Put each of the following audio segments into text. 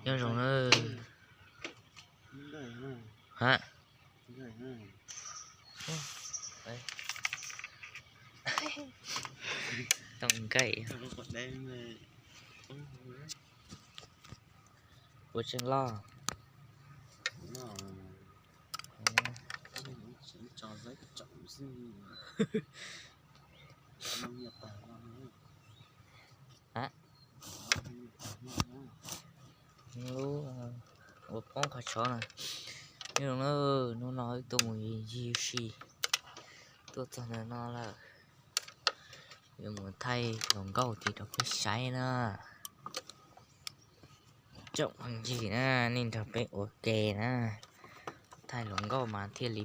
Nyob zoo na. Ha. Tau nkaim. Puas tseem loj? Lub ua poob qhov tshov na. Nyob zoo na, hnub no wb tuaj mus ncig ua si, tuaj txog ntawm no lawm. Yuav mus thaij hluas nkauj ces rau peb saib na. Tsoom phooj ywg na, nej nrog peb ua ke na, thaij hluas nkauj mas thiaj li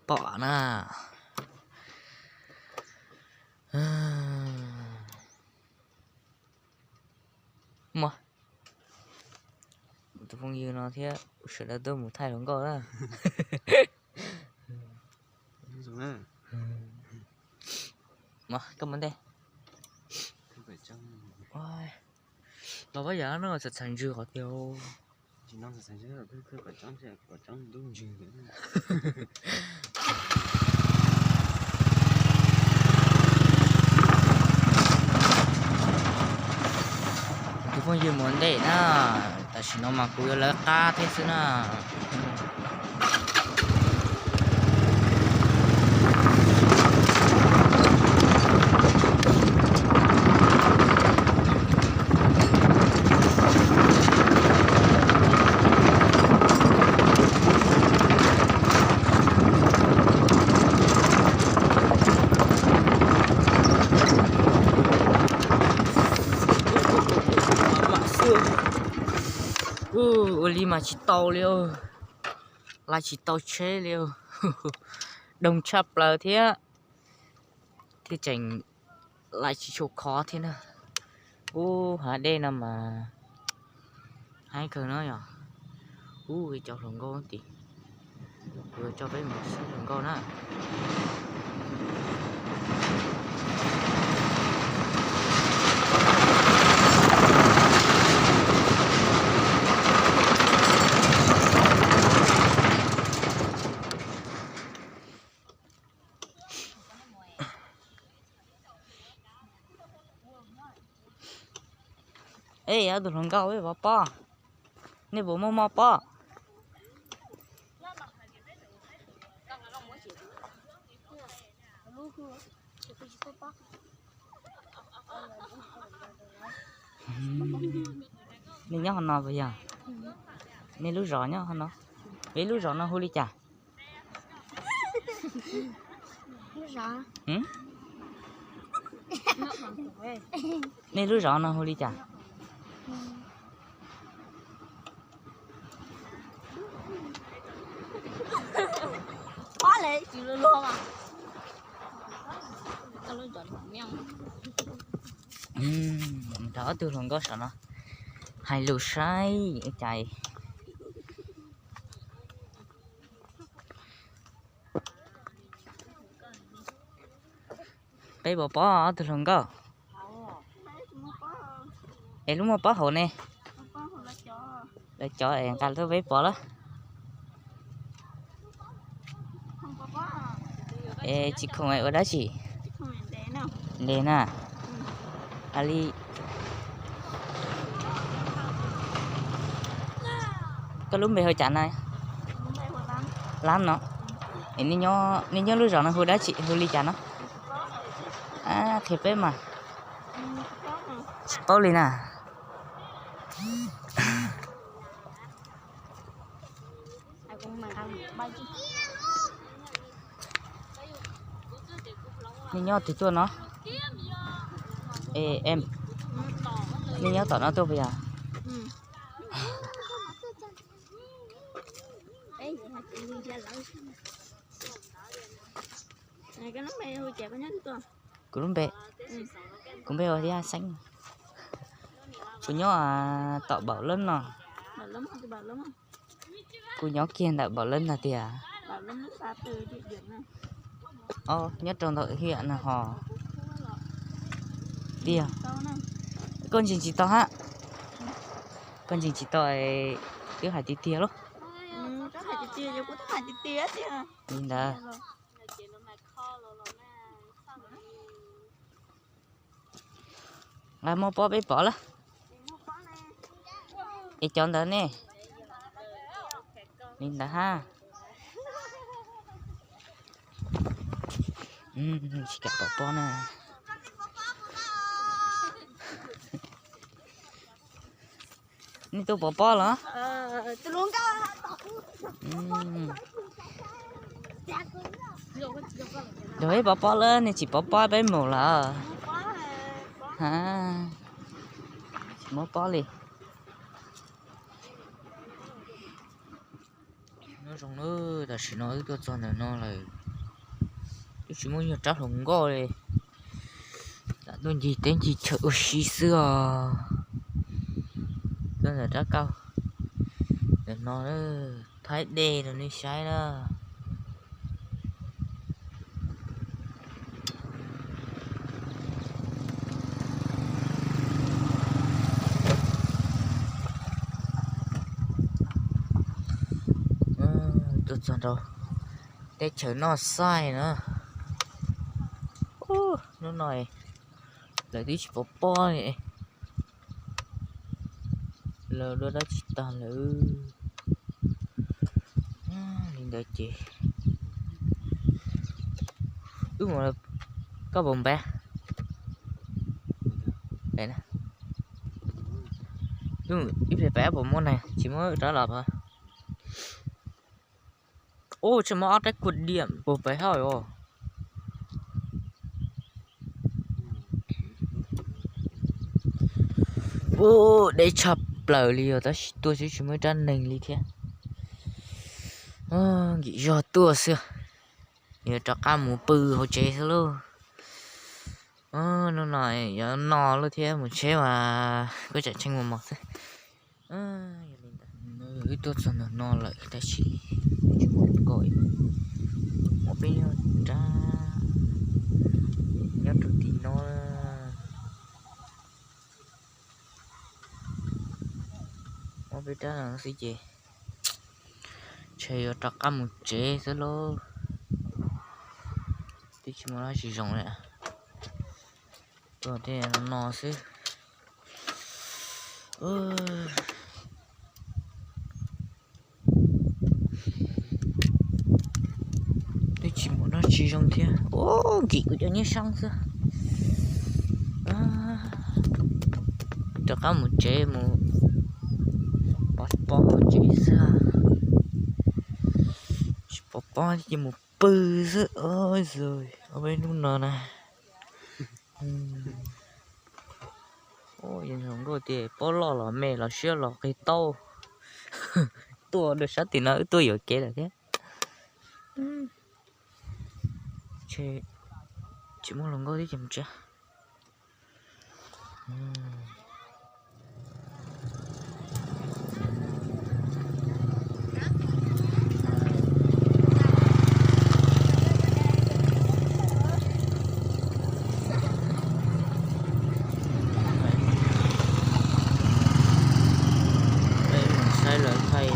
pom na. Muaj tus phooj ywg no thiab sawv daws tuaj mus thaij hluas nkauj na. Koj mus ntej. Los pab yam no txhais txhais ntswg qhov tiag. Tus phooj ywg mus ntej na, tam sim no mas kuv yuav lawv qab thiab xwb na. Ua li mas tsis tau li, lais tsis tau tsheb li, doog tshaj plaws thiab, thiab tseem lais tsis tshua khov thiab na. Ub, hav dej no mas haib kawg no yog. Ub, cov hluas nkauj tid, kuv yuav tso peb mus saib hluas nkauj na. Ej, ob tug hluas nkauj, peb pov pob, nej puas muaj moj pob? Nej nyob hauv no puas yog? Nej lub zos nyob hauv no. Peb lub zos no hu li cas? Nej lub zos no hu li cas? Nrog ob tug hluas nkauj saum no hais lus saib ua cas. Peb puas pom ob tug hluas nkauj? Es lub muaj pob hauv ne. Lawv cov es nqa tuaj peb pom lawm. Es tsis khoom es ua dab tsi? Ntes na. Hais li, koj lub npe hu cas na? Lab no. Es nej nyob lub zos no hu dab tsi, hu li cas no? Qhia peb mas. Tsis paub li na. Nej nyob twg tuaj no? Em, nej nyob tom no tuaj puas yog? Kuv lub npe, kuv npe ua Yaj Xeeb. Kuv nyob tom Npaum Lab no. Kuv nyob kiag ntawm Npaum Lab no tiag. Nyob rau ntawm hiam no ho tiag. Koj ntseeg tsis tau hab? Koj ntseeg tsis tau, twb hais tiag tiag lauj. Li ntawd. Nqa muab pob peb pov lawm. Es cov ntawd ne? Li ntawd hab. Tsis kam pov pob na. Nej tuaj pov pob los? Yog peb pov pob lawm, nej tsis pov pob peb mus lawm. Tsis muab pob li. Nyob zoo na, tam sim no wb tuaj txog ntawm no lawm, twb tsis muaj nyuag rab hluas nkauj li. Lam tuaj ncig teb ncig chaw ua si xwb os. Tuaj ntawm rab kauj ntawm no, thaib dej rau nej saib na. Tuaj txog rau teb chaws noj xaij na. Hnub no lawv twb tsis pov pob li. Lawv dua dab tsi tag lawm. Li ntawd ces wb mus, koj puas npaj? Ib pliag peb puas muaj neeg, tsis muaj rov los pas. Ub, tsis muaj ob rab kua diam puas peb hauj os. Ub, deb tshaj plaws li os, tab sis tuaj xwb tsis muaj ib rab neeg li thiab. Nkim zog tuaj xwb, yuav rov qab mus pw hauv tsev xwb lauj. Hnub no yuav noj lauj thiab mus tsheb mas kuj tsam tsheej mos mos xwb. Wb tuaj txog ntawm no lawm tab sis tsis muaj hluas nkauj, muaj peb nyuag rab nyob rau tim no. Muaj peb rab no xwb ces ntshe yuav rov qab mus tsev xwb lauj. Twb tsis muaj dab tsi zoo li, tuaj tej no xwb. Twb tsis muaj dab tsi zoo thiab. Ub, nkim kuv cov nyiaj sab xwb. Rov qab mus tsev mus pov pob hauv tsev xwb. Tsis pov pob ces mus pw xwb. Ua peb hnub no na. Ua yog zoo nkauj tias pob loj los me los siab los qig tau. Tuaj dua sab tim no wb tuaj yuam kev lawm thiab. Tsis muaj hluas nkauj thiab ces mus tsev. Peb mus saib lawv thaij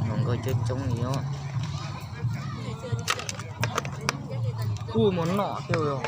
hluas nkauj coob coob li os. Kuj mus noj thiab os.